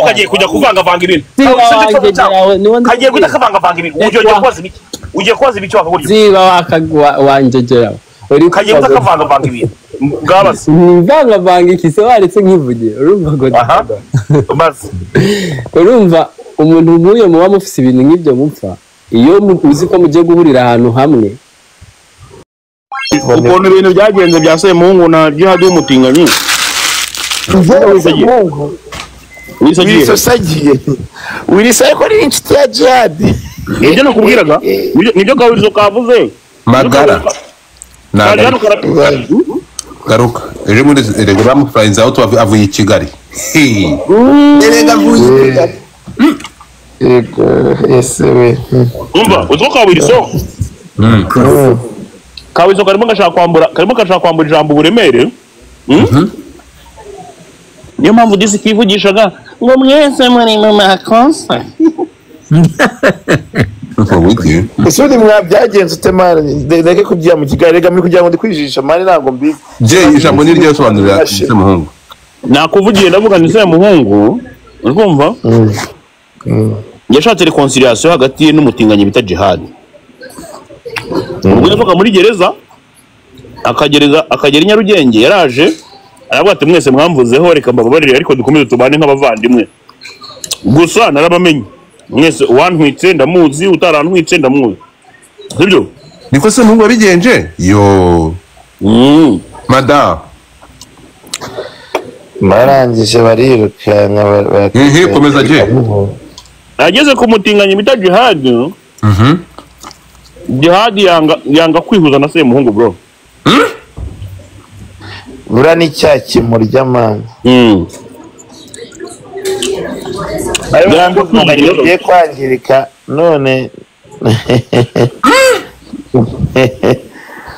Kagiye kujya kuvangavanga ibintu. Kagiye guhita kavangavanga ibintu. Ugiye kubaza ibiki? Ugiye kubaza ibiki wakagurya? Ziba wakagwa uri kagiye guhita kavangavanga ibintu. Bwabaze. Mvangavanga iki se waretse nkivugira? Urumva ngo baze. Urumva umuntu nk'uyo muba mufise ibintu nk'ibyo mupfa iyo uzi ko mugiye guhurira ahantu hamwe. Ukuntu ibintu byagenze bya Semuhungu na Jihad w'umutinganyi. Wilson ko ari inshuti ya Jihad. Nibyo nakubwiraga, nibyo Kawizo kavuze. Magara. Garuka. Ejo muri erega bamuflyinze out avuye i Kigali. Erega avuye i Kigali. Yego, ese we. Umva, utwo Kawizo. Kawizo karimo gashaka kwambura ijambo uburemere. Niyo mpamvu disi kivugishaga ngo mwese muri mu makosa. Ese uri mwabyagenze ute man? Ndeke kubya mu Kigali rega muri kugira ngo ndikwijisha man ntago mbizi. Je ijambo ni ryo sobanurira Semuhungu. Nakuvugiye ndavuga ni Semuhungu, urumva? Yashatse reconciliation hagati ye n'umutinganyi bita Jihad. Ubwo yavaga muri gereza akagera i Nyarugenge yaraje aravuga ati mwese mwamvuzeho reka mbababarire ariko dukomeze tubane nk'abavandimwe. Gusa narabamenye mwese uwantwitse ndamuzi utarantwitse ndamuzi. Sibyo? Niko Semuhungu wabigenje? Yo. Madam. Barangije barirukanka komeza je. Ageze ku mutinganyi bita Jihad. Jihad yanga kwihuza na Semuhungu bro. Bura ni cya kimurya man. Ayo kwangirika none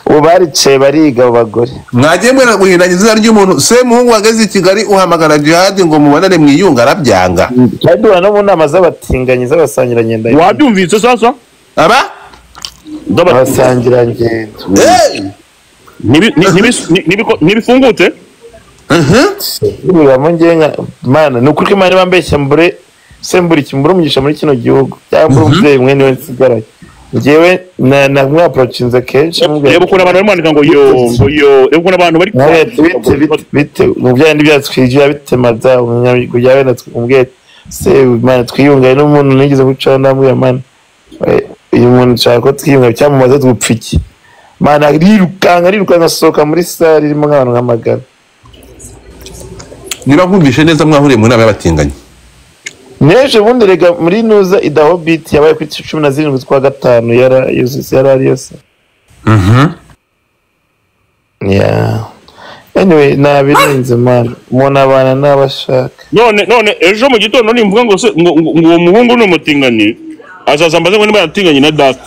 ubu baricaye bariga abo bagore. Mwagiye mwera guhindanya izina ry'umuntu. Semuhungu wageze i Kigali uhamagara Jihad ngo mubonane mwiyunga arabyanga. Twaduha no mu nama z'abatinganyi z'abasangirangendo. Wabyumvise sasa? Aba? Abasangirangendo. Nibifungutse? Nibamo ngenga mana ni ukuri ko Imana ibambeshya mbure sembura ikimbura umugisha muri kino gihugu cyangwa umubyeyi mwe niwe nsigaraye. Njyewe na mwaprocinze kenshi reba ukuntu abantu bari kwandika ngo yo ngo yo reba ukuntu abantu bari bite mu byandi byatwigira bitema bya kujya wenda twumbwe se Imana twiyungaye n'umuntu nigeze gucaho ndamubwira mana uyu muntu nshaka ko twiyunga cyamumaze twupfa iki mana arirukanka asohoka muri sare irimo nk'abantu nka magana. Niba nkumvishe neza mwahuriye mu nama y'abatinganyi Neje bundi rega muri nuza idahobit yabaye ku 17 z'ukwa gatanu yara yari yose. Yeah. Anyway nabirenze man umuntu abana n'abashaka. None ejo mu gitondo nimvuga ngo ngo uwo muhungu ni umutinganyi azaza mbaze ngo niba yatinganye na data.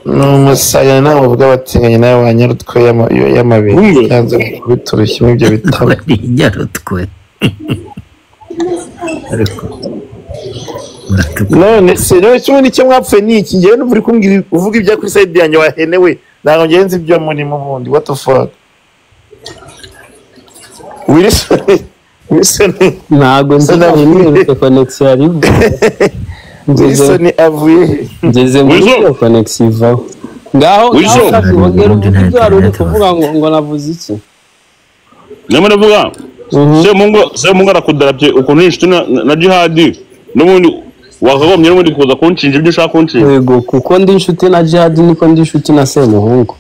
N'umusaya nawe uvuga batinganye nawe wanyarutwe y'amabere yanze kubiturushya mu ibyo bitabo. Nyarutwe. None se none kimwe nicyo mwapfuye ni iki ngewe n'ubu uri kumbwira uvuga ibya kuri side yanjye wahenewe ntabwo ngewe nzi ibyo muri mu bundi what the fuck. Wilson ntabwo nzi ntabwo connection ari Wilson avuye ngeze muri iyo connection ivaho ngaho ngaho uri kuvuga ngo navuze iki nyamara ndavuga Semuhungu arakudarabye ukuntu inshuti na Jihad n'ubundi wakagombye n'ubundi kuza kunshinja ibyo ushaka kunshinja. Yego kuko ndi inshuti na Jihad niko ndi inshuti na Semuhungu.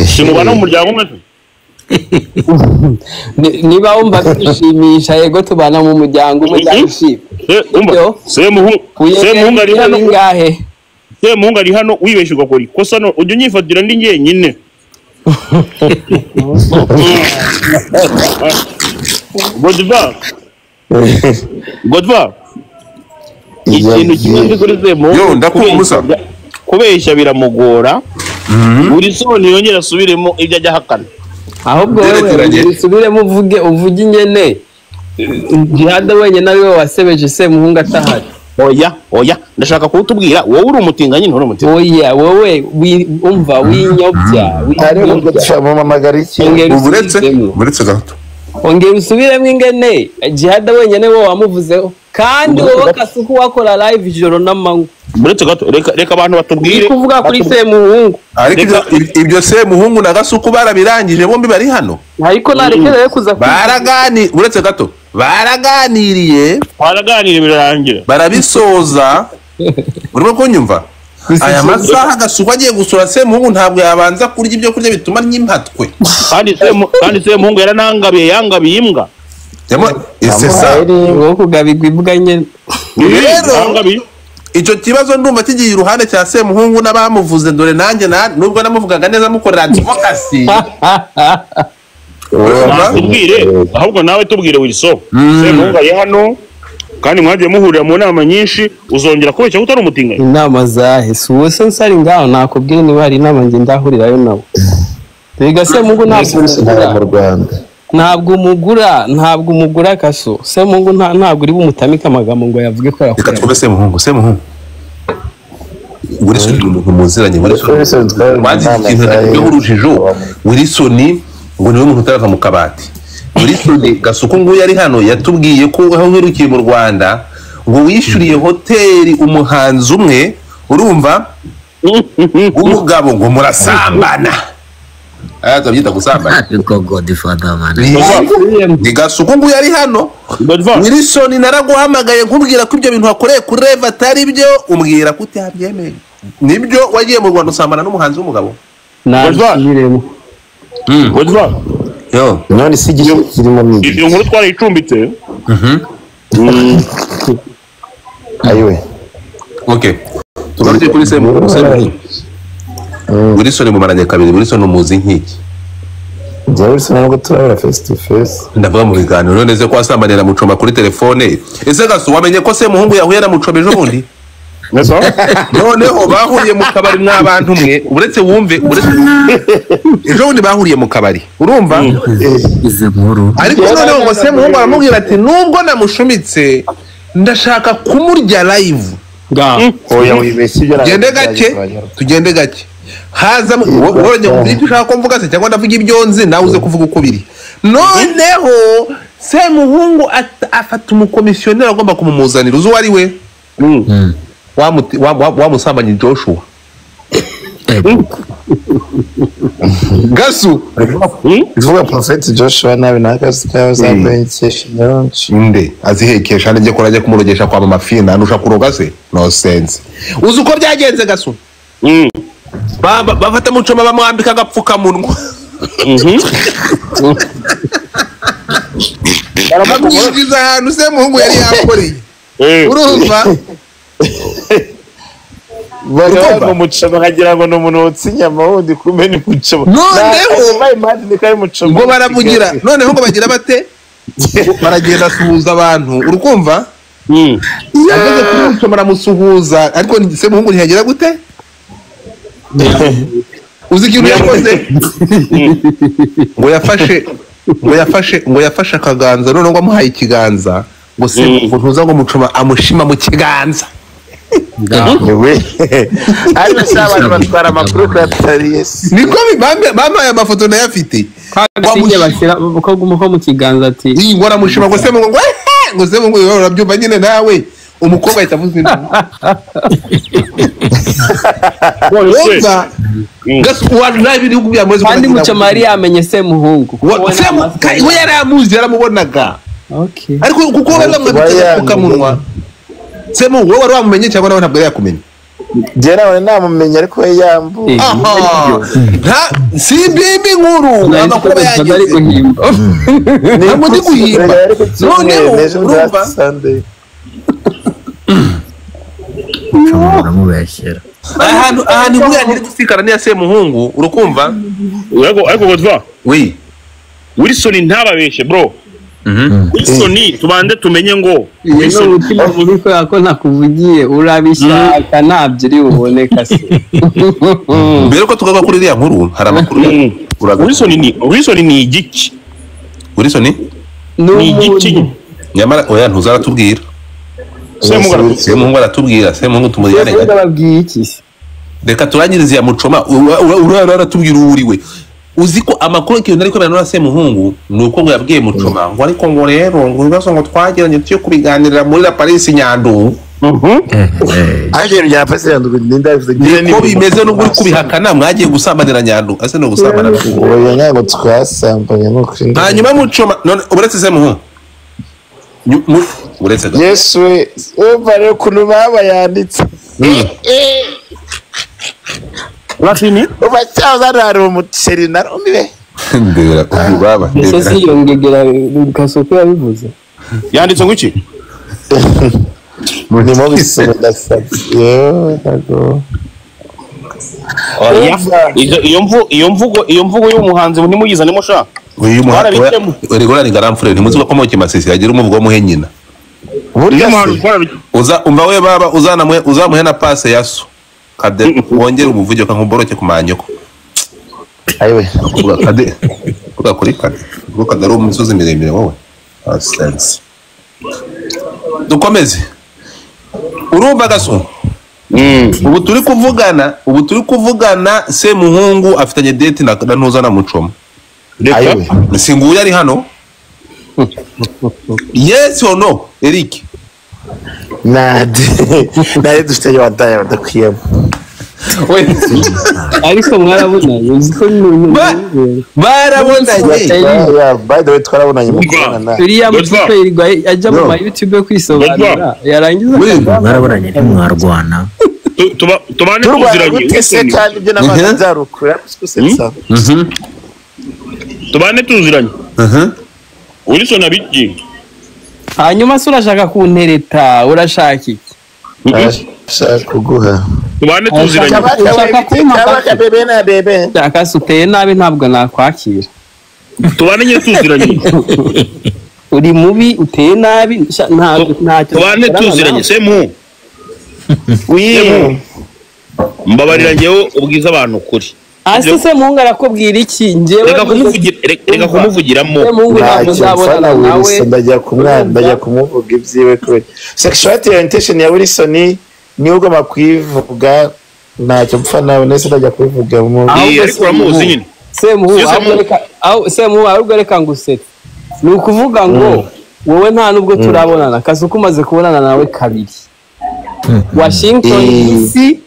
Simubana mu muryango umwe? Niba wumva bishimisha yego tubana mu muryango umwe cyangwa Semuhungu ari hano ngahe? Semuhungu ari hano wibeshye ugakora ikosa no ujye unyifatira ndi njyenyine. Godva ikintu kimwe nzi kuri Semuhungu kubeshya biramugora. Buri soni yongera asubiremo ibyo ajya ahakana. Ahubwo wewe usubiremo uvuge ingene Jihad wenyine ari we wasebeje Semuhungu atahari. Oya ndashaka kutubwira wowe uri umutinganyi nturi umutinganyi. Oya wowe umva winyobya ari ngo tshama mamagara iki uretse gato. Ongera usubiremo ingene Jihad wenyene wowe wamuvuzeho kandi wowe Kasuku wakora live ijoro n'amanywa. Uretse gato, reka abantu batubwire kuvuga kuri Semuhungu. Ariko ibyo Semuhungu na Gasuku barabirangije bombi bari hano. Ariko narekereye kuza baragani uretse gato baraganiriye birarangira barabisoza. Urimo kunyumva? Aya masaha Gasuku agiye gusura Semuhungu ntabwo yabanza kurya ibyo kurya bituma nyimpatwe. Kandi Semuhungu yaranangabiye yangabiye imbwa. Ngo kugabigwa imbwa nyene. Rero icyo kibazo ndumva kigiye iruhande cya Semuhungu n'abamuvuze dore nanjye nubwo namuvugaga neza mukorera advocacy. Tubwire ahubwo nawe tubwire Wilson. Semuhungu ari hano kandi mwagiye muhurira mu nama nyinshi, uzongera kubeshya utari umutinganyi. Inama zahe? Si uwo se nsari ngaho nakubwira niba hari inama nge ndahurirayo nabo. Biga Semuhungu ntabwo umugura, ntabwo umugura Kaso. Semuhungu ntabwo uri bumutamika amagambo ngo yavuge ko yakora. Reka twumve Semuhungu. Semuhungu Wilson ni umuntu muziranye. Wilson wazi ikintu cy'urujijo. Wilson ngo niwe muntu utarava mu kabati. Wilson Gasuku nguyu ari hano yatubwiye ko aho uherukiye mu Rwanda ngo wishyuriye hoteli umuhanzi umwe, urumva umugabo ngo murasambana. Aya tubyita gusambana. Ni Gasuku nguyu ari hano. Wilson naraguhamagaye nkubwira ko ibyo bintu wakoreye kuri Reva atari byo, umbwira ko utabyemeye. Nibyo wagiye mu Rwanda usambana n'umuhanzi w'umugabo. Nabisubiremo. Yo, none si kirimo migi. Iyo nkuru twarayicumbitse. Ayiwe. Okay. Tugaruke kuri Semuhungu. Wilson mumaranye kabiri, Wilson umuzi nkiki. Njye Wilson ntabwo turabura face to face. Ndavuga mu biganiro none ze ko wasambanira Mucoma kuri telefone. Ese Gasu wamenye ko Semuhungu yahuye na Mucoma ejo bundi? Noneho bahuriye mu kabari n'abantu mwe, uretse wumve ejo bundi bahuriye mu kabari, urumva? Ariko noneho ngo Semuhungu aramubwira ati nubwo namushumitse ndashaka kumurya live. Oya wibeshye ibyo. Tugende gake, tugende gake. Haza wowe ngo ushaka ko mvuga se cyangwa ndavuga ibyo nzi nawe uze kuvuga uko biri. Noneho Semuhungu afata umukomisiyoneri agomba kumumuzanira uzi uwo ari we? Wamusambanye Joshua. Gasu ivuga Prophet Joshua nabi nakazi kawe zabenkesha nyinshi. Nde azihekesha nje ko rajya kumurogesha kwa mama Fina nusha kuroga se no sense. Uzi uko byagenze Gasu? Bafata Mucoma bamwambika agapfukamunwa. Bamwinjiza ahantu Semuhungu yari yakoreye. Urumva? Bari Mucoma nkagira ngo ni umuntu wotsa inyama wundi kumbe ni Mucoma. Noneho ngo baramugira, noneho ngo bagira bate? Baragenda asuhuza abantu, urukumva? Ageze kuri Mucoma aramusuhuza, ariko Semuhungu ntiyagira gute? Uzi ikintu yakoze? Ngo yafashe akaganza, noneho ngo amuhaye ikiganza, ngo se ngo ntuza ngo Mucoma amushima mu kiganza. Ariko se abantu batwara amakuru kuri Atariye. Niko bampaye amafoto ndayafite. Bashyira ko mu kiganza ati ngo aramushima ngo Semuhungu ngo Semuhungu urabyumva nyine nawe. Umukobwa ahita avuza induru. Kandi Mucoma yari yamenye Semuhungu. We yari amuzi yaramubonaga. Ariko kuko bari bamwambitse agapfukamunwa. Semuhungu wowe wari wamumenye cyangwa nawe ntabwo yari yakumenye? Njye nawe namumenye ariko we yambuye. Si imbimbi nkuru amakuru yageze. Ntabwo ndi guhimba. Noneho urumva ahantu buriya ntiri gusikana n'iya Semuhungu, urukumva? Ariko Godva. Oui. Wilson ntababeshe bro. Wilson tubanze tumenye ngo Wilson umutima mubi ko yako nakuvugiye urabishaka ntabyo uri buboneka se. Mbere ko tugaruka kuri iriya nkuru hari amakuru. Wilson ni igiki? Wilson ni igiki? Nyamara oya ntuzaratubwira. Semuhungu aratubwira, Semuhungu tumujyane. Babwiye iki se? Reka turangirize ya Mucoma, uraratubwira uwo uri we. Uzi ko amakuru ikintu nari kwemera na Semuhungu ni uko ngo yabwiye Mucoma ngo ariko ngo rero ngo ibibazo ngo twagiranye tuyo kubiganirira muri la Paris Nyandungu. Ariko ibintu bya Paris Nyandungu ninda bivuze Niko bimeze nubwo uri kubihakana, mwagiye gusambanira Nyandungu, ese ni ugusambana? Oya, ntabwo twasambanye, ni ukuri. Hanyuma Mucoma none uretse Semuhungu uretse gato. Yesu we, umva rero ukuntu baba yanditse. Latini Uba cyahoze hano hari umuceri narumiwe. Ndebera uyu baba. Ese si iyo ngegera Kasuku yabivuze? Yanditse ngo iki? Ndimo bisoma, ndasabye, yewe ntabwo. Oya, iyo mvugo y'umuhanzi ntimuyizanemo sha. Uyu muhanzi Twarabikemura. Rigora ni garamfure, ntimuzi ko mu Kimasisi yagira umuvugo w'umuhe nyina. Burya Iyo muhanzi se twarabikemura. Uza umva we baba, uzanamuhe, uzamuhe na passe ya so kade, wongere umuvuge ko nkuboroke ku manyoko. Ayiwe. Kuvuga kade, kuvuga kuri kade, kuko kade ari umusozi miremire wowe. Nonsense. Dukomeze. Urumva Gaso, ubu turi kuvugana Semuhungu afitanye date na Ntuza na Mucoma. Reka. Ayiwe. Si nguyu ari hano? Yes or no, Eric? Nade nade dufitanye wadaye badakwiyemo. Ariko mwarabonanye, uzi ko Barabonanye. Yeah, by the way, twarabonanye mu kubonana. Uriya Godfather. mutipe yirirwa ajya mu No. ma YouTube yo kwisobanura, yarangiza We- Mwarabonanye, ntimwarwana? Tubane Turwana tuziranye. gute se Wilson. kandi ibyo n'amazi byarukura gusetsa? Tubane tuziranye. Wilson abiki. Hanyuma se urashaka kuntereta, urashaka iki? Arashaka kuguha. Tubane tuziranye. Kabaka we, Ushaka kumpa kabaka bebe na bebe. Shaka se uteye nabi, ntabwo nakwakira. Tubane nyine tuziranye. Uri mubi, uteye nabi, ntabwo ntacyo Tubane nakorana tuziranye. nawe. Semu. Oui. Mbabarira, njyewe ubwiza abantu ukuri. Hasi se Muhungu arakubwira iki? Njyewe Reka kumuvugiramo. Semuhungu ntabwo Ntacyo nzabonana mfana nawe. Wilson, ndajya kumwana, ndajya kumuvuga ibyiwe kubera sexuality orientation ya Wilson niwe ugomba kuyivuga. Ntacyo mpfa nawe nese ndajya kubivuga mu Ahubwo Eh, ariko uramuzi nyine. Semuhungu, Siyo ahubwo Semuhungu. reka Semuhungu, ahubwo reka ngusetse. Ni ukuvuga ngo wowe nta nubwo turabonana, Kasuku umaze kubonana nawe kabiri, Washington DC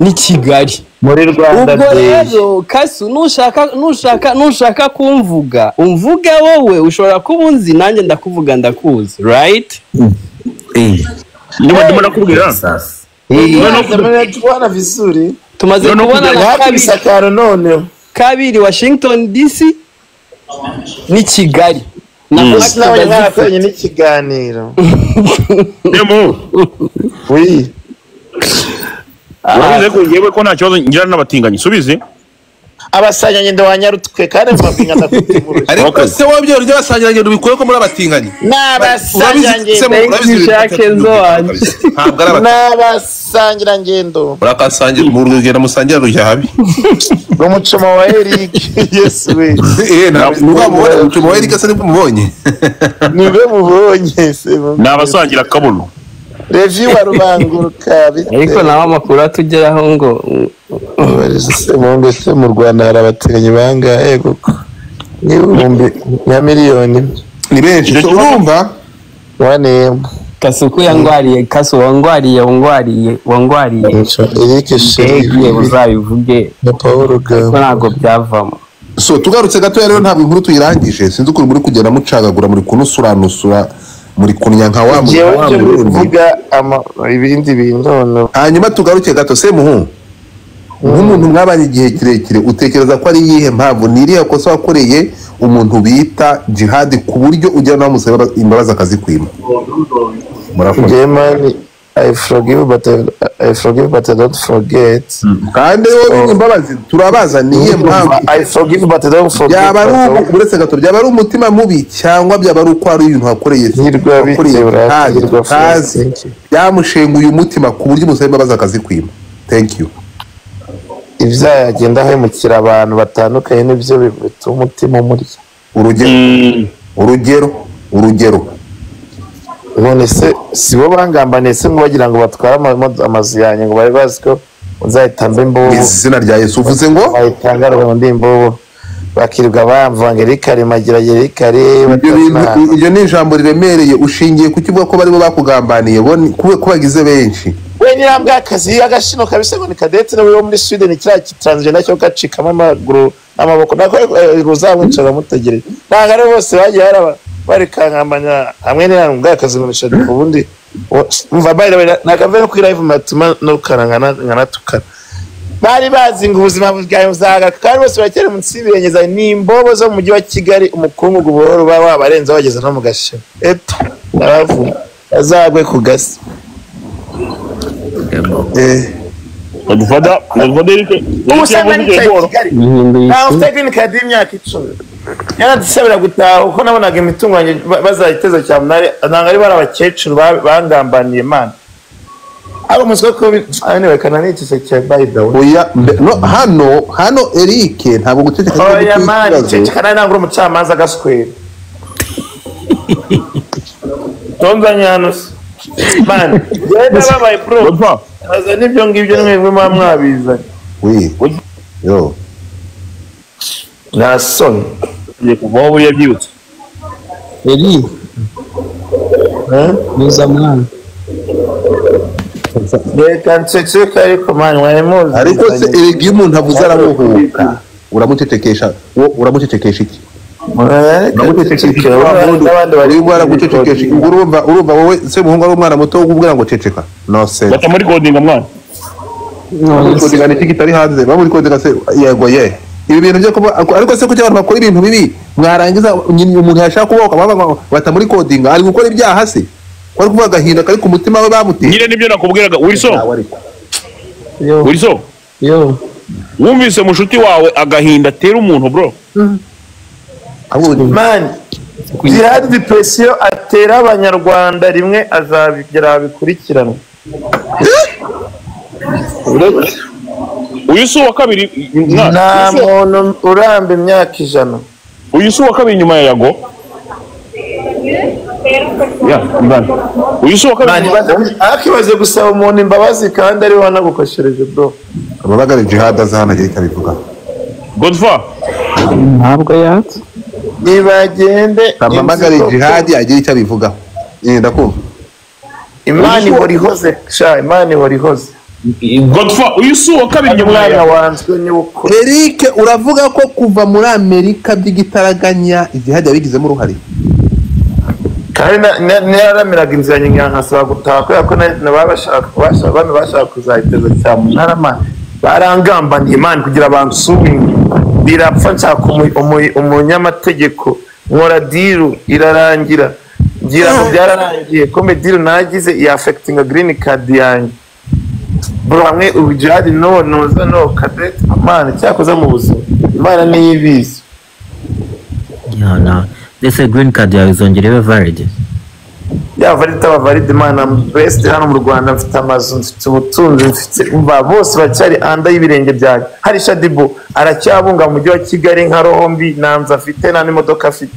ni Kigali. Muri Rwanda Ubwo Day. rero Kasu, nushaka kumvuga umvuge wowe, ushobora kuba unzi, nanjye ndakuvuga, ndakuzi, right? Ndimo nakubwira. Sasa. Tubona vizuri. Tumaze No, no, kubonana Hafi kabiri, isakaro none. kabiri Washington DC ni Kigali na Gusa nawe mwarakoranye n'ikiganiro. Semu. Oui. Urabizi ko njyewe ko nta kibazo ngira n'abatinganyi. Subize. Abasanganyangendo wa Nyarutwe kandi mubabwira ndafite inkuru. Ariko Okay. se wowe ibyo basangirangendo bikuye ko muri abatinganyi? N'abasanganyangendo. Jacques Nzowanjye. Ntabwo ari abatinganyi. N'abasangirangendo. Murakasangira mu rugendo, musangira rujya habi. Ngo mucoma wa Eric, Yesu we. Eh, ntabwo mubonye umucuma wa Eric se? Nibwo mubonye? Nibwo mubonye se? Ni abasangira akabuno. Revi wa Rubanguruka bite? Ariko nawe amakuru atugeraho ngo Ubariza se mu se mu Rwanda hari abatinganyi bangahe koko? N'ibihumbi nka miliyoni. Ni benshi. So, urumva 1M. Kasuku yangwariye, Kasu wangwariye, wangwariye, wangwariye Eric indege, Sheri uzabivuge na Paul ko Rugamba. ntabwo byavamo. So tugarutse gatoya rero, ntabwo inkuru tuyirangije, sinzi ukuntu muri kugenda mucagagura, muri kunusuranusura, muri kunya nka wa Jewe wa byo Murundi. kuvuga ibindi bintu none. Hanyuma tugaruke gato, Semuhungu, nk'umuntu mwabanye igihe kirekire, utekereza ko ari iyihe mpamvu, ni irihe kosa wakoreye umuntu bita Jihad ku buryo ugera nawe umusaba imbabazi akazikwima? Murakoze. Njyewe man, I forgive but I don't forget. Kandi wowe bimwe imbabazi turabaza, ni iyihe mpamvu? I forgive but I don't forget. Byaba ari uretse gato, byaba ari umutima mubi cyangwa byaba ari uko hari ibintu wakoreye Hirwa wakoreye bite Jihad hirwa utazi byamushenguye umutima ku buryo umusaba imbabazi akazikwima? Thank you. Ibyaha yagenda ahemukira abantu batandukanye nibyo bituma umutima umurya. Urugero, urugero, urugero. None se si bo bangambaniye se ngo bagira ngo batware amazu yanjye, ngo bari bazi ko nzahita mba imbobo? Izina rya Yesu, uvuze ngo? Bahita ngaruka ngo ndi imbobo. Bakirirwa bamvanga Eric Mageragere Eric. Ibyo ni ijambo riremereye ushingiye ku kivuga ko barimo bakugambaniye bo ko bagize benshi. We nirambwa akazi agashino kabisa ngo ni Cadette nawe wo muri Sweden kiriya kitransgender cyo gacikamo amaguru amaboko nako ruzamwicara mutegereje. Ntabwo ari bose bagiye haraba bari kankambanya hamwe n'irambwa akazi ngo nishadi ubundi umva bayira nakave no kuri live matuma no karangana nkanatukana. Bari bazi ngo ubuzima bwawe buzaga kandi bose bakere munsi y'ibirenge ni imbobo zo mu mujyi wa Kigali umukungugu buhoro baba wabarenze bageze no mu gashema. Eto naravu azagwe ku gasi. Godfather Eric nta green card y'imyaka 10 yaradusabira gutaha uko nabonaga imitungo yanjye bazayiteza cyamunare ntabwo ari bari abakecuru bangambaniye man. Abo muswe ko anyway kananitisha cya by the way. Oya no hano Eric ntabwo guceceka. Oya man ceceka nari nangura umucamanza agaswera. Tonzanya man genda babaye pro. Aza nibyo ngibyo mwebwe mwabizanye. Oui. Yo. Nason. Ngiye kuvaho buriya byibutse. Eri. Muza mwana. Reka nceceke ariko man mwari muzi. Ariko se erega iyo umuntu avuze aramuhuka. Uramucecekesha. Uramucecekesha iki? Uramucecekesha. N'abandi bari baragucecekesha. Urumva wowe se muhungu ari umwana muto ukubwira ngo ceceka. No se. Bata muri coding mwana. No coding ni kitari hanze. Bamuri coding se yego ye. Ibi bintu byo kuba ariko se kuki abantu bakora ibintu bibi mwarangiza umuntu yashaka kuboka baba bata muri coding ari gukora ibyaha se. Ko ari kuvuga agahinda kari ku mutima we bamuteye. Nyine nibyo nakubwiraga Wilson. Yo. Wilson. Yo. Wumvise mushuti wawe agahinda atera umuntu bro. Man, Jihad depression atera abanyarwanda rimwe azabigera bikurikiranwa. Uyu si uwa kabiri nta muntu uramba imyaka 100. Uyu si uwa kabiri nyuma ya Yago. Ya, mbana. Uyu si uwa kabiri. Akibaze gusaba umuntu imbabazi kandi ari wanagukoshereje bro. Ababagare Jihad azahana agira icyo abivuga. Godfa ntabwo yatse. Nibagende abamagare Jihad agira icyo abivuga. Ndakumva. Imana ihora ihoze sha, Imana ihora ihoze. Godfa uyu si uwa kabiri nyuma ya wanzwe ni uko. Eric uravuga ko kuva muri Amerika by'igitaraganya Jihad yabigizemo uruhare. Kandi nararamiraga inzira nkasaba gutaha kubera ko bashaka kuzayiteza cyamunara man. Barangambaniye man kugira abantu suwingi. Birapfa nshaka umunyamategeko nkora deal irarangira ngira ngo byararangiye kome deal nagize ya affecting green card yanjye bro hamwe ubujadi no noza no cadet man cyakoze mu buzima Imana niyo ibizi. Ya na this green card yawe izongera ibe valid. Ya valid aba valid man I'm best hano mu Rwanda mfite amazu mfite ubutunzi mfite umva bose bacyari anda y'ibirenge byanjye. Hari Shadibo aracyabunga mu mujyi wa Kigali nka rohombi nanza afite nta n'imodoka afite.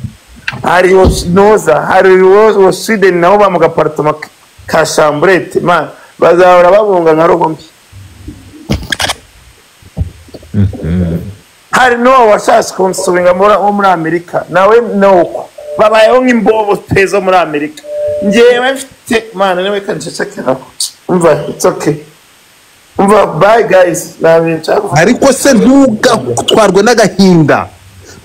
Hari Noza hari wo Sweden nabo bamuga apartment ka chambrette man bazahora babunga nka rohombi. Hari no washatse kunsubiza muri Amerika nawe nuko babayeho nk'imbobo tezo muri Amerika. Njyewe mfite mana niwe kanshaka umva it's okay. Umva bye guys nabinshaka. Ariko se ntugatwarwe n'agahinda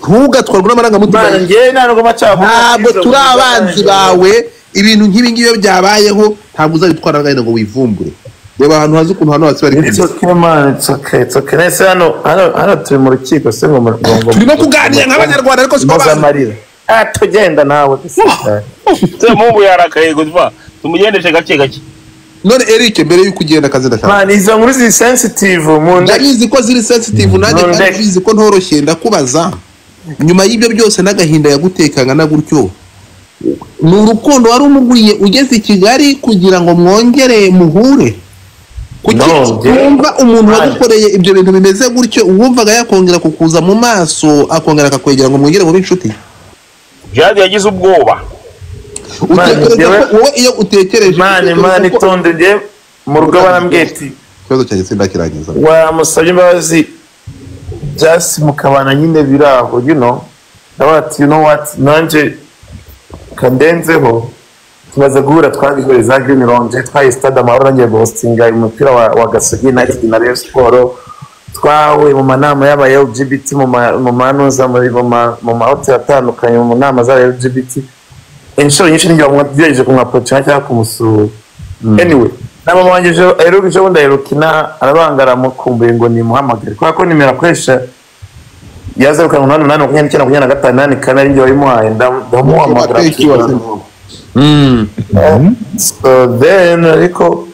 ntugatwarwe n'amarangamutima. Mana njyewe ntabwo macaka ntabwo turi abanzi bawe ibintu nk'ibi ngibi byabayeho ntabwo uzabitwara n'agahinda ngo wivumbure. Reba ahantu hazi ukuntu hano hasi bari. It's okay man it's okay it's okay. Nese hano turi mu rukiko se ngo turimo kuganira nk'abanyarwanda ariko siko bazi. Tugenda nawe Semubu yarakaye Godfa tumugendeshe gake gake. None Eric mbere yuko ugenda kazi ndashaka. Man izo nkuru ziri sensitive mu ndabizi ko ziri sensitive nanjye ndabizi ko ntoroshye ndakubaza. Nyuma y'ibyo byose n'agahinda yagutekanga na gutyo ni urukundo wari umuguriye ugeze i Kigali kugira ngo mwongere muhure. Kuki wumva umuntu wagukoreye ibyo bintu bimeze gutyo wumvaga yakongera kukuza mu maso akongera akakwegera ngo mwongere mube inshuti? Jihad yagize ubwoba. Wowe iyo utekereje man itonde nge mu rugo barambwiye ati ikibazo cyanjye sindakirangiza. Wamusabye imbabazi Just mukabana nyine biraho, you know. Ndavuga ati, "You know what, nanjye kandenzeho." Tumaze guhura, twagihuriye za Green Lounge, twaye Stade Amahoro, ngiye guhostinga umupira wa Gasogi United na Rayon Sport. Twahuye mu manama y'aba LGBT, mu manuza, muri mu mahoteli atandukanye, mu nama z'aba LGBT inshuro nyinshi. N'igihe wagerageje kumwapproachinga cyangwa kumusura. Anyway, na mama wanjye ejo aheruka, ejo bundi aheruka inaha, arabanga, aramukumbuye ngo nimuhamagare, kubera ko nimero akoresha ya 0788 29 25 84 ari njye wayimuhaye. Ndamuhamagara. Thank you. So then, ariko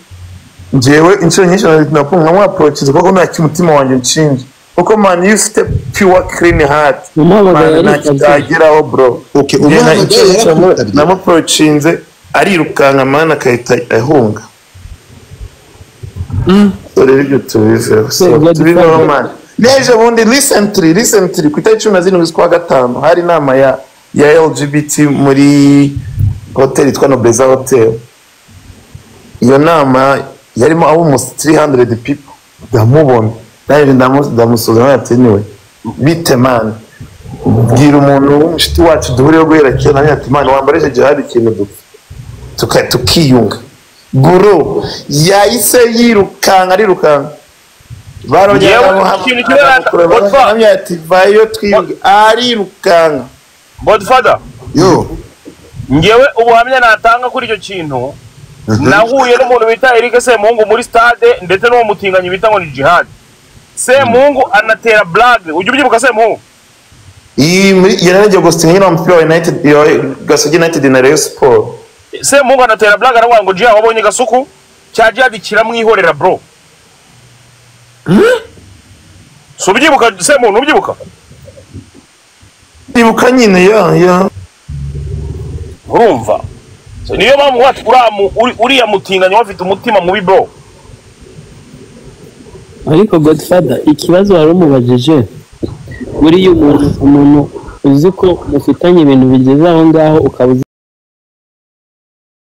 njyewe inshuro nyinshi nkamwapproachinze, kuko nta umutima wanjye unshinja, kuko man, iyo ufite pure clean heart, Umuhamagaye man, nta aritabye. kitageraho, bro. Okay, Njye umuhamagaye inshuro nyinshi yarakwitabye. namwapproachinze, arirukanka man, akahita ahunga. So rero ibyo tubiveho, so Godfather. tubiveho man. N'ejo bundi, recently ku itariki 17 z'ukwa gatanu, hari inama ya LGBT muri hotel yitwa Nobleza Hotel. Iyo nama yarimo almost 300 people. Ndamubona, nanjye ndamusuhuza, ati, "Niwe bite man? Bwira umuntu w'umushuti wacu duhuriyeho guhera kera." Nanjye ati, "Man, wambara icyo gihe hari ikintu dupfa tukiyunga." Bro, yahise yirukanka, arirukanka. Barongera Yewe, ikintu kimwe Godfather. ati, "Vayo twiyunge." Arirukanka. Godfather. Yo. Ngewe ubuhamya natanga kuri icyo kintu, nahuye n'umuntu bita Eric Semuhungu muri stade, ndetse n'uwo mutinganyi bita ngo ni Jihad. Semuhungu anatera blague. Ujya ubyibuka, Semuhungu? Iyi muri yari gusinya nyine umupira wa United, ya Gasogi United na Rayon Sport. Semuhungu anatera blague, aravuga ngo, "Jihad, wabonye Gasuku cya Jihad kiramwihorera, bro." Si ubyibuka, Semuhungu, ntubyibuka? Ibuka nyine, ya. Urumva? So, niyo mpamvu wacu uriya mutinganyi we afite umutima mubi, bro. Ariko Godfather, ikibazo wari umubajije, buriya umuntu uzi ko mufitanye ibintu bigeze aho ngaho, ukaba uzi